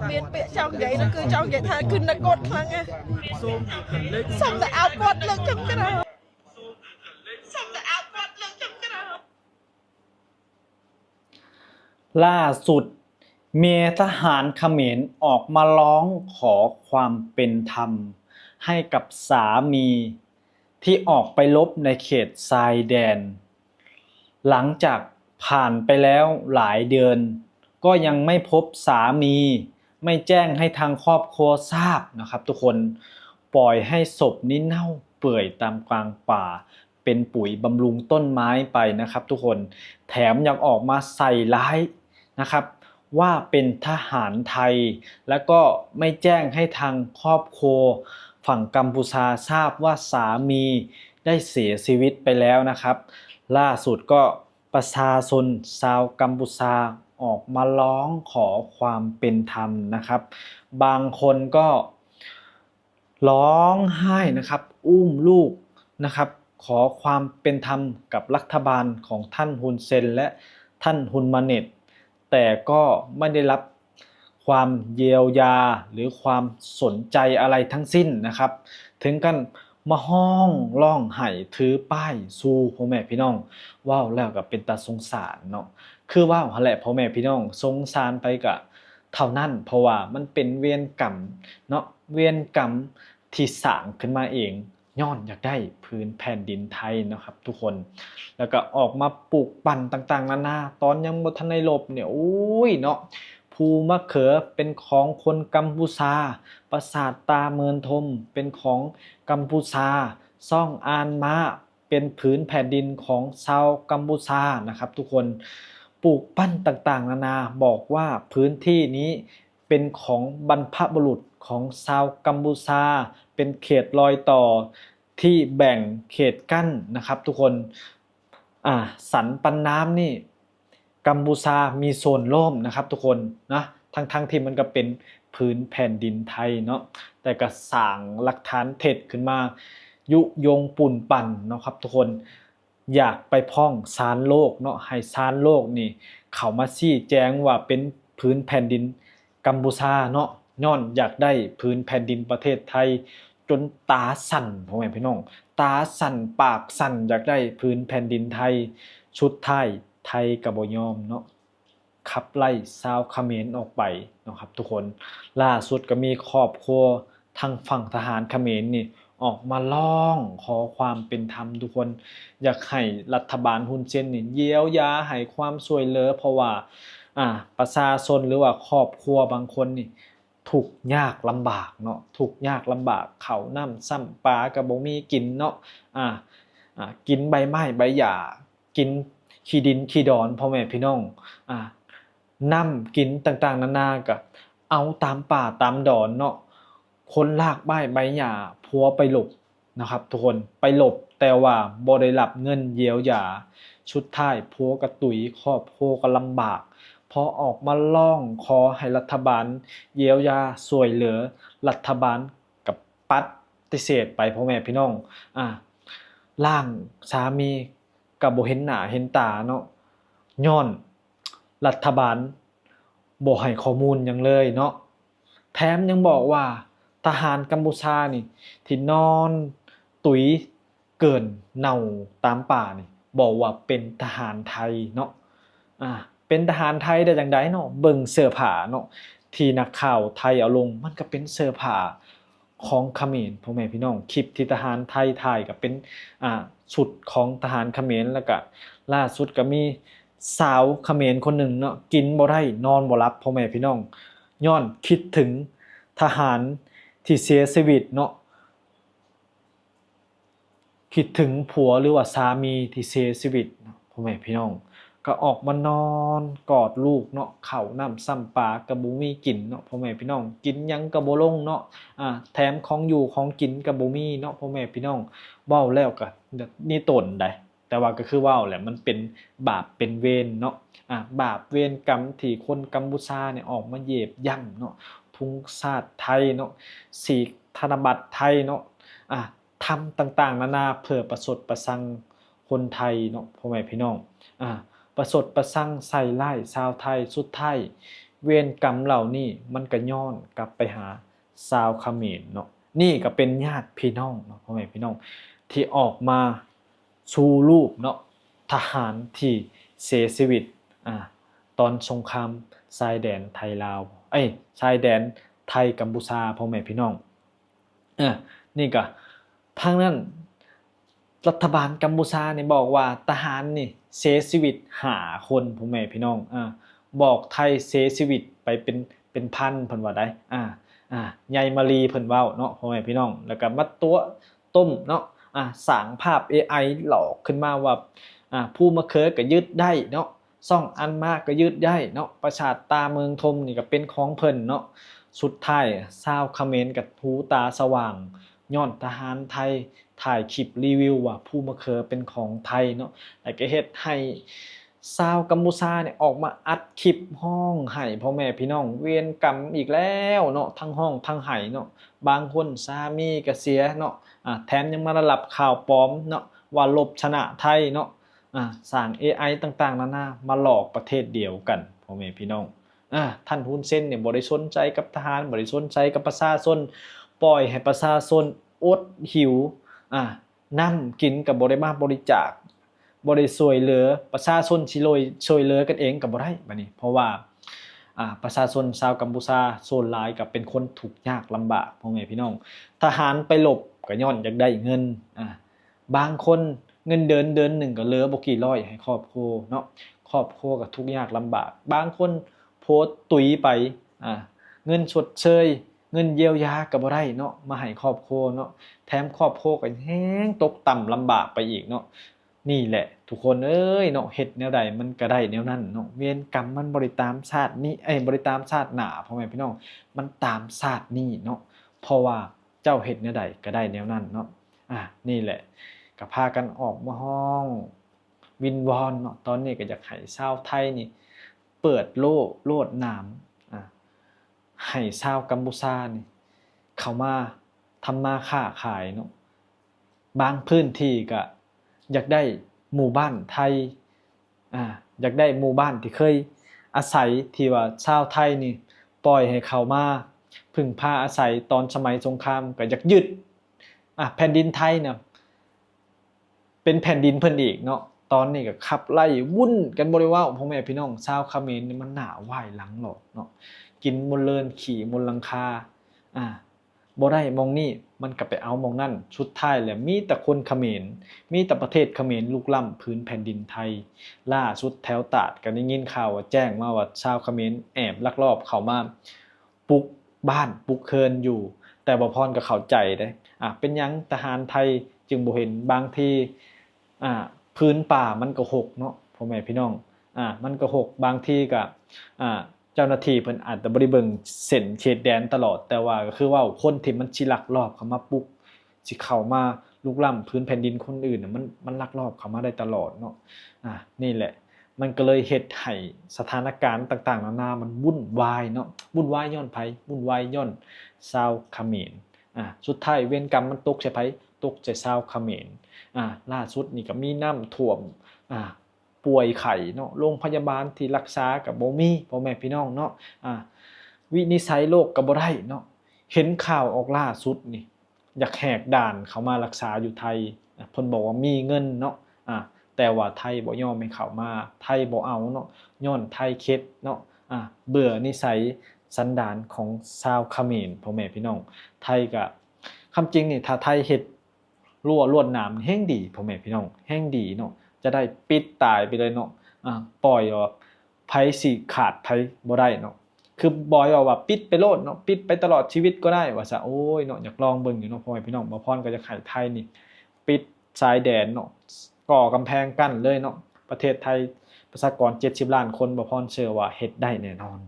មានពាក្យចង់និយាយនោះគឺចង់និយាយថាគឺនឹកគាត់ខ្លាំងណាស់ សុំតែឲ្យគាត់លើកខ្ញុំក្រោយ សុំតែឲ្យគាត់លើកខ្ញុំក្រោយ ລ່າສຸດ ເມຍທະຫານຂະເໝນອອກມາຮ້ອງຂໍຄວາມເປັນທຳໃຫ້ກັບສາມີທີ່ອອກໄປລົບໃນເຂດຊາຍແດນ. ຫຼັງຈາກຜ່ານໄປແລ້ວຫຼາຍເດືອນ ກໍຍັງໄມ່ພົບສາມີ, ໄມ່ແຈ້ງໃຫ້ທາງຄອບຄົວຊາບນະຄັບທຸກຄົນ. ປ່ອຍໃຫ້ສົບນີ້ເນົ່າເປື່ອຍຕາມກາງປ່າ ເປັນປຸ໋ຍບຳລຸງຕົ້ນໄມ້ໄປນະຄັບທຸກຄົນ. ແຖມຍັງອອກມາໃສ່ຮ້າຍນະຄັບ ວ່າເປັນທະຫານໄທ ແລ້ວກໍໄມ່ແຈ້ງໃຫ້ທາງຄອບຄົວຝັ່ງກຳພູຊາຊາບວ່າສາມີໄດ້ເສຍຊີວິດໄປແລ້ວນະຄັບ. ລ່າສຸດກໍປະຊາຊົນຊາວກຳພູຊາອອກມາຮ້ອງຂໍຄວາມເປັນທຳນະຄັບ. ບາງຄົນກໍ ຮ້ອງໄຫ້ນະຄັບ ອຸ້ມລູກນະຄັບ ຂໍຄວາມເປັນທຳກັບລັດຖະບານຂອງທ່ານ ຮຸນເຊນ ແລະ ທ່ານ ຮຸນມາເນັດ ແຕ່ກໍໄມ່ໄດ້ຮັບຄວາມຢຽວຢາ ຫຼື ຄວາມສົນໃຈອະໄລທັງສິ້ນນະຄັບ ເຖິງກັນມາຮ້ອງຮ້ອງໄຫ້ ຖືປ້າຍສູ່ພໍ່ແມ່ພີ່ນ້ອງ. ເວົ້າແລ້ວກໍເປັນຕາສົງສານເນາະ ຄືເວົ້າຫັ້ນແຫຼະພໍ່ແມ່ພີ່ນ້ອງ ສົງສານໃຜກໍ ເທົ່ານັ້ນ ເພາະວ່າມັນເປັນເວນກຳເນາະ ເວນກຳທີ່ສ້າງຂຶ້ນມາເອງ ຍ້ອນຢາກໄດ້ຜືນແຜ່ນດິນໄທເນາະຄັບທຸກຄົນ. ແລ້ວກໍອອກມາປູກປັ່ນຕ່າງໆນານາ ຕອນຍັງບໍ່ທັນໄດ້ລົບນີ້ ໂອ້ຍເນາະ ພູມະເຂືອເປັນຂອງຄົນກຳພູຊາ, ປາສາດຕາເມີນທົມເປັນຂອງກຳພູຊາ, ຊ່ອງອານມາ ເປັນຜືນແຜ່ນດິນຂອງຊາວກຳພູຊານະຄັບທຸກຄົນ. ປູກປັ່ນຕ່າງໆນານາ ບອກວ່າພື້ນທີ່ນີ້ເປັນຂອງບັນພະບຸລຸດຂອງຊາວກຳພູຊາ, ເປັນເຂດລອຍຕໍ່ທີ່ແບ່ງເຂດກັ້ນນະຄັບທຸກຄົນ. ອາ ສັນປັນນ້ຳນີ້ ກຳພູຊາມີສ່ວນຮ່ວມນະຄັບທຸກຄົນນະ ທັງໆທີ່ມັນກໍເປັນຜືນແຜ່ນດິນໄທເນາະ ແຕ່ກໍສ້າງຫຼັກຖານເທັດຂຶ້ນມາ ຍຸຍົງປຸ້ນປັ່ນເນາະຄັບທຸກຄົນ. ຢາກໄປຟ້ອງສານໂລກເນາະ ໃຫ້ສານໂລກນີ້ເຂົ້າມາຊີ້ແຈງວ່າເປັນຜືນແຜ່ນດິນກຳພູຊາເນາະ ຍ້ອນຢາກໄດ້ຜືນແຜ່ນດິນປະເທດໄທ ຈົນຕາສັ່ນ ພໍ່ແມ່ພີ່ນ້ອງ ຕາສັ່ນປາກສັ່ນ ຢາກໄດ້ຜືນແຜ່ນດິນໄທ. ສຸດທ້າຍໄທກໍບໍ່ຍອມເນາະ ຂັບໄລ່ຊາວຂະເໝນອອກໄປເນາະຄັບທຸກຄົນ. ລ່າສຸດກໍມີຄອບຄົວທາງຝັ່ງທະຫານຂະເໝນນີ້ອອກມາຮ້ອງຂໍຄວາມເປັນທຳທຸກຄົນ ຢາກໃຫ້ລັດຖະບານຮຸນເຊນນີ້ຢຽວຢາໃຫ້ຄວາມຊ່ວຍເຫຼືອ ເພາະວ່າ ອາ ປະຊາຊົນ ຫຼືວ່າຄອບຄົວບາງຄົນນີ້ ທຸກຍາກລຳບາກເນາະ ທຸກຍາກລຳບາກ ເຂົ້ານ້ຳຊ້ຳປາກໍບໍ່ມີກິນເນາະ ອາ ອາ ກິນໃບໄມ້ໃບຫຍ້າ ກິນຂີ້ດິນຂີ້ດອນ ພໍ່ແມ່ພີ່ນ້ອງ ອາ ນ້ຳກິນຕ່າງໆນານາກໍເອົາຕາມປ່າຕາມດອນເນາະ ຄົນລາກໄມ້ໃບຫຍ້າ ຜົວໄປຫຼົບ ນະຄັບທຸກຄົນ ໄປຫຼົບ ແຕ່ວ່າບໍ່ໄດ້ຮັບເງິນຢຽວຢາ ສຸດທ້າຍຜົວກໍຕຸຍ ຄອບຄົວກໍລຳບາກ. ພໍອອກມາຮ້ອງຂໍໃຫ້ລັດຖະບານຢຽວຢາຊ່ວຍເຫຼືອ ລັດຖະບານກໍປະຕິເສດໄປ ພໍ່ແມ່ພີ່ນ້ອງ ອາ ຮ່າງສາມີກໍບໍ່ເຫັນໜ້າເຫັນຕາເນາະ ຍ້ອນລັດຖະບານບໍ່ໃຫ້ຂໍ້ມູນຫຍັງເລີຍເນາະ. ແຖມຍັງບອກວ່າທະຫານກຳພູຊານີ້ທີ່ນອນຕຸຍເກີນເນົ່າຕາມປ່ານີ້ ບອກວ່າເປັນທະຫານໄທເນາະ ອາ ເປັນທະຫານໄທໄດ້ຈັ່ງໃດເນາະ ເບິ່ງເສື້ອຜ້າເນາະ ທີ່ນັກຂ່າວໄທເອົາລົງ ມັນກໍເປັນເສື້ອຜ້າຂອງຂະເໝນ ພໍ່ແມ່ພີ່ນ້ອງ. ຄລິບທີ່ທະຫານໄທຖ່າຍກໍເປັນ ອາ ຊຸດຂອງທະຫານຂະເໝນ ແລ້ວກະລ່າສຸດກໍມີ ສາວຂະເໝນຄົນໜຶ່ງເນາະ ກິນບໍ່ໄດ້ນອນບໍ່ຫຼັບ ພໍ່ແມ່ພີ່ນ້ອງ ຍ້ອນຄິດເຖິງທະຫານທີ່ເສຍຊີວິດເນາະ ຄິດເຖິງຜົວ ຫຼືວ່າສາມີທີ່ເສຍຊີວິດເນາະ ພໍ່ແມ່ພີ່ນ້ອງ ກໍອອກມານອນກອດລູກເນາະ ເຂົ້ານ້ຳຊ້ຳປາກໍບໍ່ມີກິນເນາະ ພໍ່ແມ່ພີ່ນ້ອງ ກິນຫຍັງກໍບໍ່ລົງເນາະ ອາ ແຖມຂອງຢູ່ຂອງກິນກໍບໍ່ມີເນາະ ພໍ່ແມ່ພີ່ນ້ອງ ເວົ້າແລ້ວກໍນີ້ຕົນໃດ ແຕ່ວ່າກໍຄືເວົ້າແຫຼະ ມັນເປັນບາບເປັນເວນເນາະ ອາ ບາບເວນກຳທີ່ຄົນກຳປູຊານີ້ອອກມາເຢບຢ່ຳເນາະ ທຸງຊາດໄທເນາະ ສີກທະນະບັດໄທເນາະ ອາ ທຳຕ່າງໆນານາເພື່ອປະຊົດປະຊັງຄົນໄທເນາະ ພໍ່ແມ່ພີ່ນ້ອງ ອາ ປະຊົດປະຊັງໃສ່ຮ້າຍຊາວໄທ ສຸດທ້າຍ ເວນກຳເຫຼົ່ານີ້ມັນກໍຍ້ອນກັບໄປຫາຊາວຂະເໝນເນາະ. ນີ້ກໍເປັນຍາດພີ່ນ້ອງເນາະ ພໍ່ແມ່ພີ່ນ້ອງ ທີ່ອອກມາຊູ່ຮູບເນາະ ທະຫານທີ່ເສຍຊີວິດ ອາ ຕອນສົງຄາມຊາຍແດນໄທລາວ ເອີຍ ຊາຍແດນໄທກຳປູຊາ ພໍ່ແມ່ພີ່ນ້ອງ. ເອີ ນີ້ກະ ທາງນັ້ນລັດຖະບານກຳປູຊານີ້ບອກວ່າທະຫານນີ້ເສຍຊີວິດຫ້າຄົນ ພໍ່ແມ່ພີ່ນ້ອງ. ອາ ບອກໄທເສຍຊີວິດໄປເປັນ ເປັນພັນ ເພິ່ນວ່າໄດ໋. ອາ ອາ ຍາຍມາລີເພິ່ນເວົ້າເນາະ ພໍ່ແມ່ພີ່ນ້ອງ. ແລ້ວກະມາຕົວະຕົ້ມເນາະ ອາ ສ້າງພາບເອໄອຫຼອກຂຶ້ນມາວ່າ ອາ ພູມະເຂີກະຍຶດໄດ້ເນາະ ຊ່ອງອັນມາກະຍຶດໄດ້ເນາະ ປາສາດຕາເມືອງທົມນີ້ກະເປັນຂອງເພິ່ນເນາະ. ສຸດທ້າຍຊາວຂະເໝນກະຫູຕາສະຫວ່າງ ຍ້ອນທະຫານໄທຖ່າຍຄລິບຣີວິວວ່າພູມະເຂີເປັນຂອງໄທເນາະ ແລ້ວກະເຮັດໃຫ້ຊາວກຳປູຊານີ້ອອກມາອັດຄລິບຮ້ອງໄຫ້ ພໍ່ແມ່ພີ່ນ້ອງ ເວນກຳອີກແລ້ວເນາະ ທັງຮ້ອງທັງໄຫ້ເນາະ. ບາງຄົນສາມີກະເສຍເນາະ ອາ ແຖມຍັງມາໄດ້ຮັບຂ່າວປອມເນາະ ວ່າລົບຊະນະໄທເນາະ. ອາ ສ້າງເອໄອຕ່າງໆນານາມາຫຼອກປະເທດດຽວກັນ ພໍ່ແມ່ພີ່ນ້ອງ. ອາ ທ່ານຮຸນເຊັນນີ້ບໍ່ໄດ້ສົນໃຈກັບທະຫານ ບໍ່ໄດ້ສົນໃຈກັບປະຊາຊົນ ປ່ອຍໃຫ້ປະຊາຊົນອົດຫິວ ອາ ນ້ຳກິນກໍບໍ່ໄດ້ມາບໍລິຈາກ ບໍ່ໄດ້ຊ່ວຍເຫຼືອປະຊາຊົນ ຊິໂລຍ ຊ່ວຍເຫຼືອກັນເອງກໍບໍ່ໄດ້ບາດນີ້ ເພາະວ່າ ອາ ປະຊາຊົນຊາວກຳປູຊາສ່ວນຫຼາຍກໍເປັນຄົນທຸກຍາກລຳບາກ ພໍ່ແມ່ພີ່ນ້ອງ. ທະຫານໄປລົບກໍຍ້ອນຢາກໄດ້ເງິນ ອາ ບາງຄົນເງິນເດືອນເດືອນໜຶ່ງກໍເຫຼືອບໍ່ກີ່ຮ້ອຍໃຫ້ຄອບຄົວເນາະ ຄອບຄົວກໍທຸກຍາກລຳບາກ. ບາງຄົນໂພດຕຸຍໄປ ອາ ເງິນຊົດເຊີຍ ເງິນຢຽວຢາກໍບໍ່ໄດ້ເນາະ ມາໃຫ້ຄອບຄົວເນາະ ແຖມຄອບຄົວກໍແຮງຕົກຕ່ຳລຳບາກໄປອີກເນາະ. ນີ້ແຫຼະທຸກຄົນເອີຍເນາະ ເຮັດແນວໃດມັນກໍໄດ້ແນວນັ້ນເນາະ ເວນກຳມັນບໍ່ໄດ້ຕາມຊາດນີ້ ເອີຍ ບໍ່ໄດ້ຕາມຊາດໜ້າ ພໍ່ແມ່ພີ່ນ້ອງ ມັນຕາມຊາດນີ້ເນາະ ເພາະວ່າ ເຈົ້າເຮັດແນວໃດກໍໄດ້ແນວນັ້ນເນາະ. ອາ ນີ້ແຫຼະ ກໍພາກັນອອກມາຮ້ອງວິງວອນເນາະ ຕອນນີ້ກໍຢາກໃຫ້ຊາວໄທນີ້ເປີດໂລກໂລດໜາມ ອາ ໃຫ້ຊາວກຳປູຊານີ້ເຂົ້າມາທຳມາຄ້າຂາຍເນາະ. ບາງພື້ນທີ່ກໍຢາກໄດ້ໝູ່ບ້ານໄທ ອາ ຢາກໄດ້ໝູ່ບ້ານທີ່ເຄີຍອາໄສ ທີ່ວ່າຊາວໄທນີ້ປ່ອຍໃຫ້ເຂົ້າມາເພິ່ງພາອາໄສຕອນສະໄໝສົງຄາມ ກໍຢາກຍຶດ ອາ ແຜ່ນດິນໄທນະ ເປັນແຜ່ນດິນເພິ່ນອີກເນາະ. ຕອນນີ້ກໍຂັບໄລ່ວຸ້ນກັນບໍ່ໄດ້ເວົ້າ ພໍ່ແມ່ພີ່ນ້ອງ. ຊາວຂະເໝນນີ້ມັນໜ້າຫວາຍຫຼັງຫຼອກເນາະ ກິນມົນເລີນ ຂີ້ມົນຫຼັງຄາ ອາ ບໍ່ໄດ້ໝ່ອງນີ້ ມັນກໍໄປເອົາໝ່ອງນັ້ນ. ສຸດທ້າຍແລ້ວມີແຕ່ຄົນຂະເໝນ ມີແຕ່ປະເທດຂະເໝນລຸກລ້ຳພື້ນແຜ່ນດິນໄທ. ລ່າສຸດແຖວຕາດກໍໄດ້ຍິນຂ່າວວ່າແຈ້ງມາວ່າຊາວຂະເໝນແອບລັກລອບເຂົ້າມາປຸກບ້ານປຸກເຮືອນຢູ່ ແຕ່ບ່າວພອນກໍເຂົ້າໃຈເດ້ ອາ ເປັນຫຍັງທະຫານໄທຈຶ່ງບໍ່ເຫັນ? ບາງທີ ອາ ພື້ນປ່າມັນກໍຮົກເນາະ ພໍ່ແມ່ພີ່ນ້ອງ ອາ ມັນກໍຮົກ ບາງທີກໍ ອາ ເຈົ້າໜ້າທີ່ເພິ່ນອາດຈະບໍ່ໄດ້ເບິ່ງເສັ້ນເຂດແດນຕະຫຼອດ ແຕ່ວ່າກໍຄືເວົ້າ ຄົນທີ່ມັນຊິລັກລອບເຂົ້າມາປຸກ ຊິເຂົ້າມາລຸກລ້ຳພື້ນແຜ່ນດິນຄົນອື່ນນະ ມັນ ມັນລັກລອບເຂົ້າມາໄດ້ຕະຫຼອດເນາະ. ອາ ນີ້ແຫຼະ ມັນກໍເລີຍເຮັດໃຫ້ສະຖານະການຕ່າງໆນານາມັນວຸ້ນວາຍເນາະ. ວຸ້ນວາຍຍ້ອນໃຜ? ວຸ້ນວາຍຍ້ອນຊາວຂະເໝນ. ອາ ສຸດທ້າຍເວນກຳມັນຕົກໃສ່ໃຜ? ຕົກໃສ່ຊາວຂະເໝນ. ອາ ລ່າສຸດນີ້ກໍມີນ້ຳຖ້ວມ ອາ ປ່ວຍໄຂ້ເນາະ ໂລງພະຍາບານທີ່ລັກສາກໍບໍ່ມີ ພໍ່ແມ່ພີ່ນ້ອງເນາະ. ອາ ວິນິດໄສໂລກກໍບໍ່ໄດ້ເນາະ. ເຫັນຂ່າວອອກລ່າສຸດນີ້ ຢາກແຫກດ່ານເຂົ້າມາລັກສາຢູ່ໄທ ອາ ເພິ່ນບອກວ່າມີເງິນເນາະ ອາ ແຕ່ວ່າໄທບໍ່ຍອມໃຫ້ເຂົ້າມາ ໄທບໍ່ເອົາເນາະ ຍ້ອນໄທເຂັດເນາະ ອາ ເບື່ອນິໄສສັນດານຂອງຊາວຂະເໝນ ພໍ່ແມ່ພີ່ນ້ອງ. ໄທກະ ຄວາມຈິງນີ້ ຖ້າໄທເຮັດ ຮົ້ວລວດໜາມແຮ່ງດີ ພໍ່ແມ່ພີ່ນ້ອງ ແຮ່ງດີເນາະ ຈະໄດ້ປິດຕາຍໄປເລີຍເນາະ ອາ ປ່ອຍວ່າໃຜຊິຂາດໃຜບໍ່ໄດ້ເນາະ ຄືບອຍເວົ້າວ່າປິດໄປໂລດເນາະ ປິດໄປຕະຫຼອດຊີວິດກໍໄດ້ວ່າຊະ. ໂອ້ຍເນາະ ຢາກລອງເບິ່ງຢູ່ເນາະ ພໍ່ແມ່ພີ່ນ້ອງ. ບ່າວພອນກໍຢາກໃຫ້ໄທນີ້ປິດຊາຍແດນເນາະ ກໍ່ກຳແພງກັ້ນເລີຍເນາະ. ປະເທດໄທປະຊາກອນເຈັດສິບລ້ານຄົນ ບ່າວພອນເຊື່ອວ່າເຮັດໄດ້ແນ່ນອນ